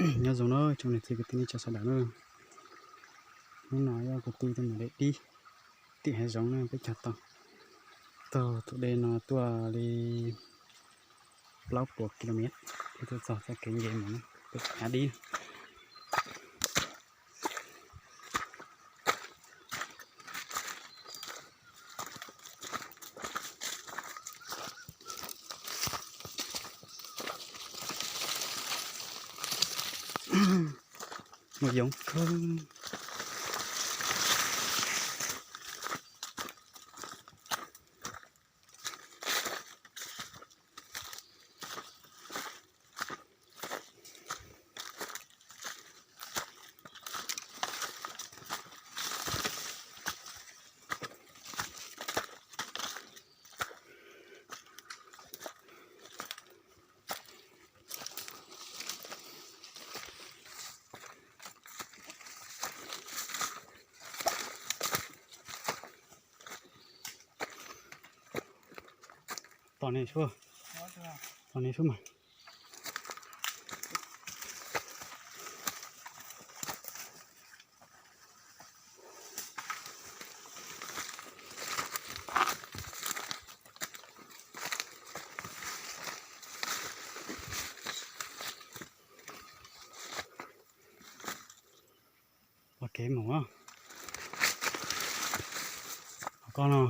Nyob zoo na tsoom niam txiv kwv tij neej tsa sawv daws na. Hnub no yog kuv tus mus de dib tim hav zoov na, peb cog tau, taug tus dej no tuaj li plaub puas kilomev, thiaj tuaj txog txoj kev nce mus peb cov dib. Mus yoov kawg. Tos ne sub, tos ne sub mas. Ua kev mus, koj no.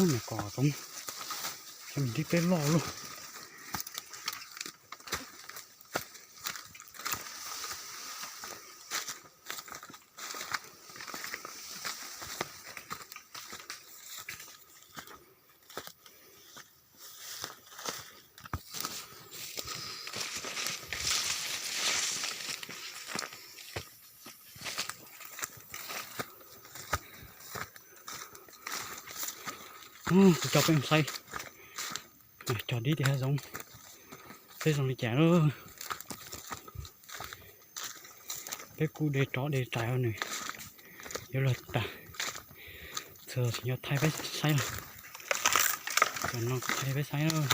Ub, niam kos tod, cov me dib peb loj luaj. Kuv coj peb saib cov dib tim hav zoov, peb zoo li cas lawm. Peb kuj de rov de rais ua nws yuav luag tas, txhua tsis nyob thaij peb saib lawm. Cov no kuv thaij peb saib lawm.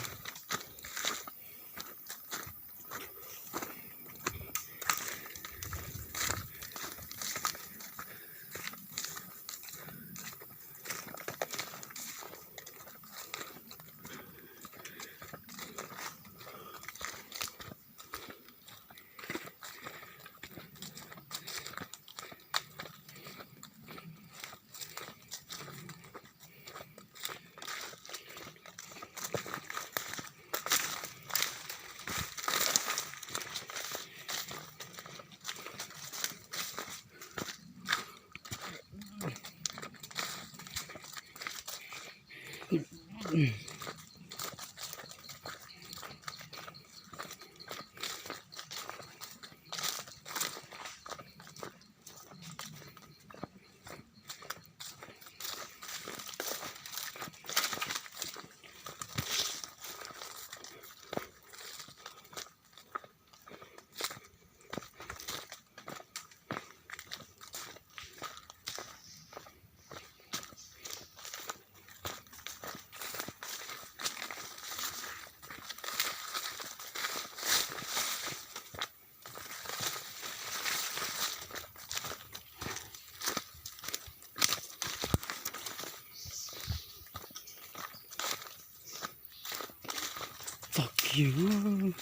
Txog kiag.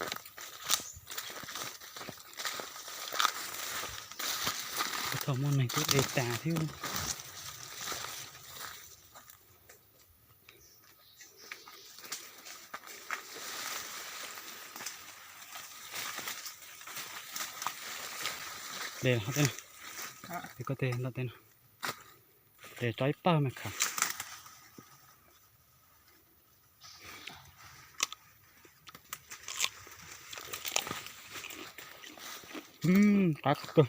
Thaum muaj neeg twb de tas thiab. De tej no, de koj tej no, de tso ib pawg me khav. Qab kawg.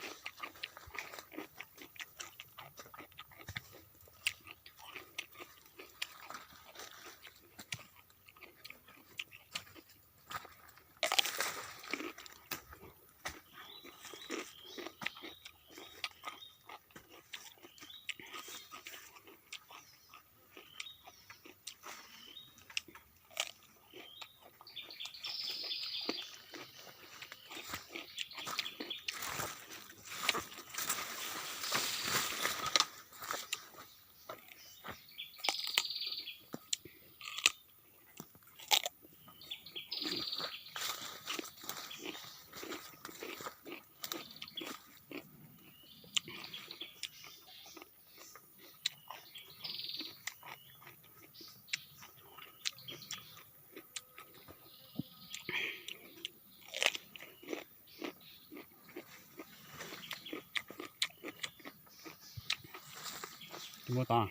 Tsis muab tod,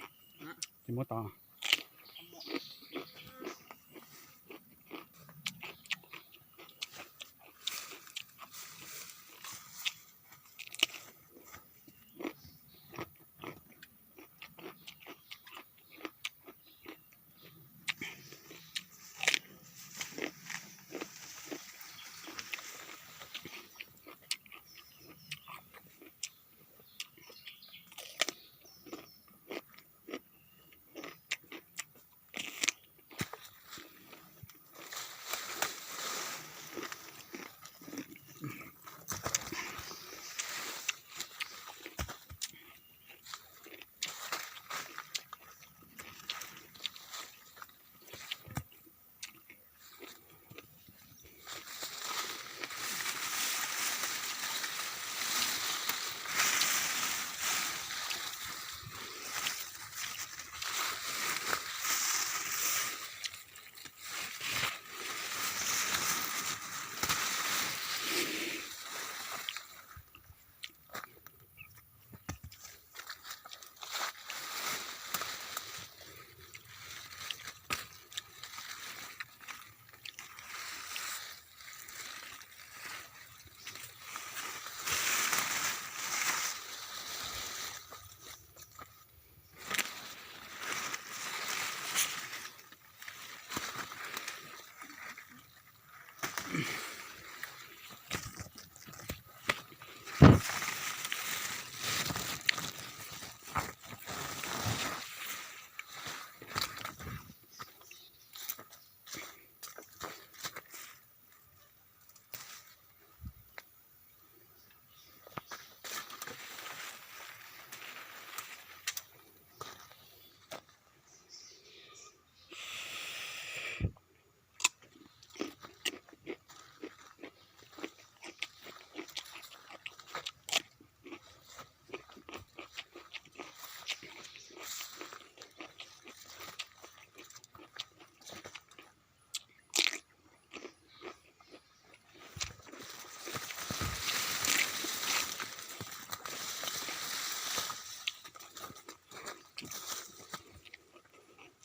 tsis muab tod.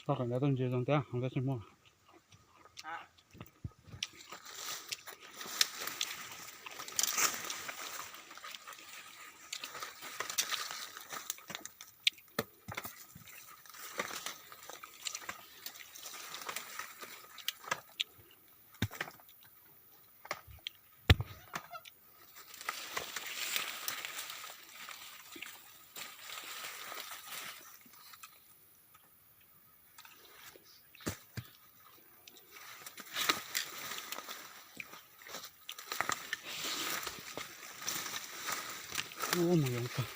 Toj kom ntawd tuaj ntsia zoo thiab, hos koj tsis muaj. Ub, mus zoo kawg.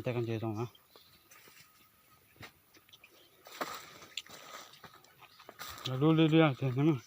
Tej koj ntsia zoo na. Lub liab liab tiag ne.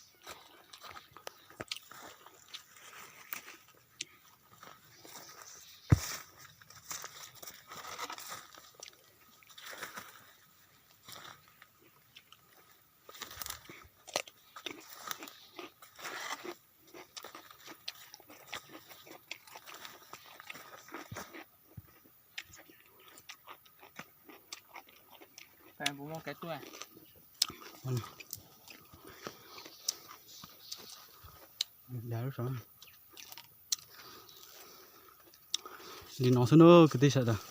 Li no xwb nawb kwv tij sawv daws.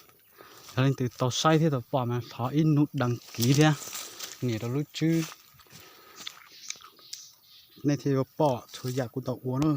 Yog leej twg tau saib thiab tau pom mas thov ib nub đăng ký thiab nias rau lub tswb, nej thiaj yuav pom txhua yam kuv tau ua na.